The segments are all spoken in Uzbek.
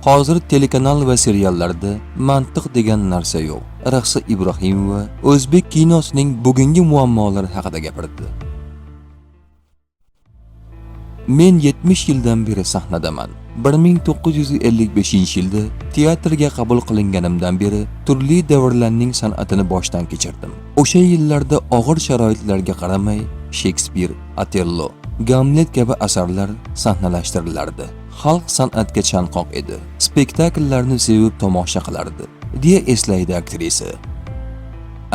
Hozir telekanal va seriallarda mantiq degan narsa yo'q. Rixsa Ibrohimova o'zbek kinosining bugungi muammolari haqida gapirdi. Men 70 yildan beri sahnadaman. 1955-yilda teatrga qabul qilinganimdan beri turli davrlarning san'atini boshdan kechirdim. O'sha yillarda og'ir sharoitlarga qaramay Shekspir, Otello, Gamlet kabi asarlar sahnalashtirilardi. Xalq san'atga chanqoq edi. Spektakllarni sevib tomosha qilardi, deya eslaydi aktrisa.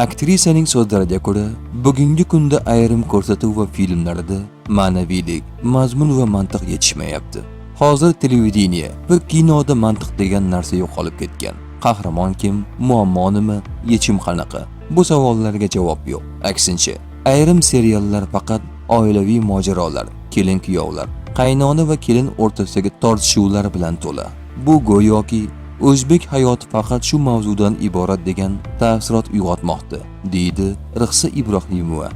Aktrisaning so'zlariga ko'ra, bugungi kunda ayrim ko'rsatuv va filmlarda ma'naviylik, mazmun va mantiq yetishmayapti. Hozir televideniye va kinoda mantiq degan narsa yo'qolib ketgan. Qahramon kim, muammo nima, yechim qanaqa? Bu savollarga javob yo'q. Aksincha, ayrim seriallar faqat oilaviy mojarolar, kelin-kuyovlar, qaynona va kelin o'rtasidagi tortishuvlar bilan to'la. Bu go'yoki o'zbek hayoti faqat shu mavzudan iborat degan taassurot uyg'otmoqda, deydi Rixsa Ibrohimova.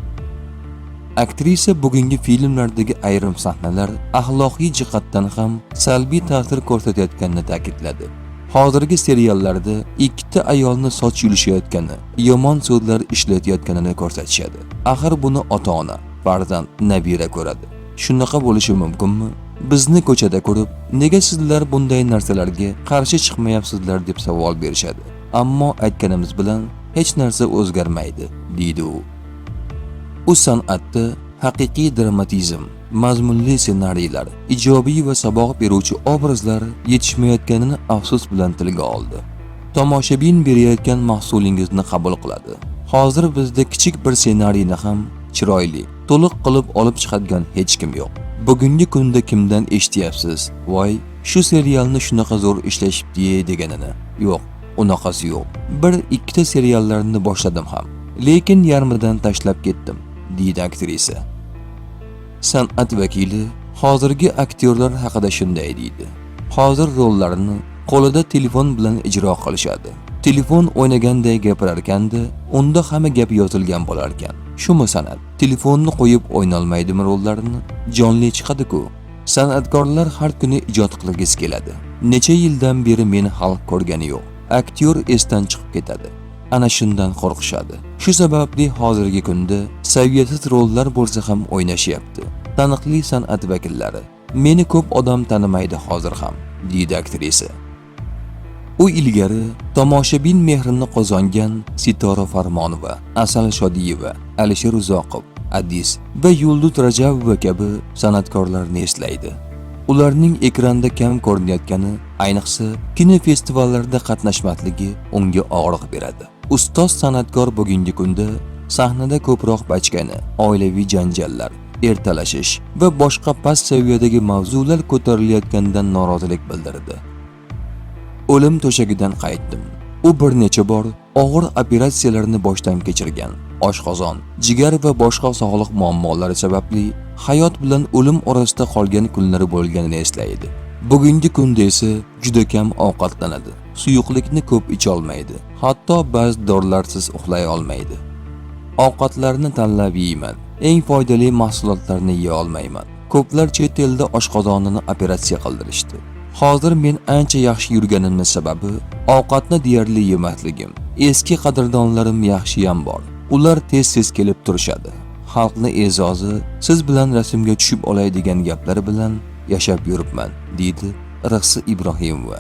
Aktrisa bugungi filmlardagi ayrim sahnalar axloqiy jihatdan ham salbiy ta'sir ko'rsatayotganini ta'kidladi. Hozirgi seriallarda ikkita ayolni soch yulishayotgani, yomon so'zlar ishlatayotganini ko'rsatishadi. Axir buni ota-ona, farzand, nabira ko'radi. Shunaqa bo'lishi mumkinmi? Bizni ko'chada ko'rib, nega sizlar bunday narsalarga qarshi chiqmayapsizlar deb savol berishadi. Ammo aytganimiz bilan hech narsa o'zgarmaydi, deydi u. U san'atda haqiqiy dramatizm, mazmunli ssenariylar, ijobiy va saboq beruvchi obrazlar yetishmayotganini afsus bilan tilga oldi. Tomoshabin berayotgan mahsulingizni qabul qiladi. Hozir bizda kichik bir ssenariyni ham chiroyli, to'liq qilib olib chiqadigan hech kim yo'q. Bugungi kunda kimdan eshityapsiz? Voy, shu serialni shunaqa zo'r ishlashibdi deganini. Yo'q, unaqasi yo'q. Bir ikkita seriallarni boshladim ham, lekin yarmidan tashlab ketdim, deydi aktrisa. San'at vakili hozirgi aktyorlar haqida shunday deydi. Hozir rollarni qo'lida telefon bilan ijro qilishadi. Telefon o'ynaganday gapirarkanda, unda hamma gap yozilgan bo'larkan. Shumi san'at? Telefonni qo'yib o'ynolmaydimi rollarni? Jonli chiqadi-ku. San'atkorlar har kuni ijod qilgisi keladi. Necha yildan beri meni xalq ko'rgani yo'q. Aktyor esdan chiqib ketadi. Ana shundan qo'rqishadi. Shu sababli hozirgi kunda saviyasiz rollar bo'lsa ham o'ynashyapti. Taniqli san'at vakillari. Meni ko'p odam tanimaydi hozir ham, deydi aktrisa. U ilgari tomoshabin mehrini qozongan Sitora Farmonova, Asal Shodiyeva, Alisher Uzoqov, Adis va Yulduz Rajabova kabi san'atkorlarni eslaydi. Ularning ekranda kam ko'rinayotgani, ayniqsa kinofestivallarda qatnashmasligi unga og'riq beradi. Ustoz san'atkor bugungi kunda sahnada ko'proq bachkana, oilaviy janjallar, ertalashish va boshqa past saviyadagi mavzular ko'tarilayotganidan norozilik bildirdi. O'lim to'shagidan qaytdim. U bir necha bor og'ir operatsiyalarni boshdan kechirgan. Oshqozon, jigar va boshqa sog'liq muammolari sababli hayot bilan o'lim orasida qolgan kunlari bo'lganini eslaydi. Bugungi kunda esa juda kam ovqatlanadi. Suyuqlikni ko'p icholmaydi. Hatto ba'zi dorilarsiz uxlay olmaydi. Ovqatlarni tanlab yeyman. Eng foydali mahsulotlarni yeya olmayman. Ko'plar chet elda oshqozonini operatsiya qildirishdi. Hozir men ancha yaxshi yurganimning sababi ovqatni deyarli yemasligim. Eski qadrdonlarim yaxshiyam bor. Ular tez-tez kelib turishadi. Xalqni e'zozi siz bilan rasmga tushib olay degan gaplari bilan yashab yuribman, deydi Rixsa Ibrohimova.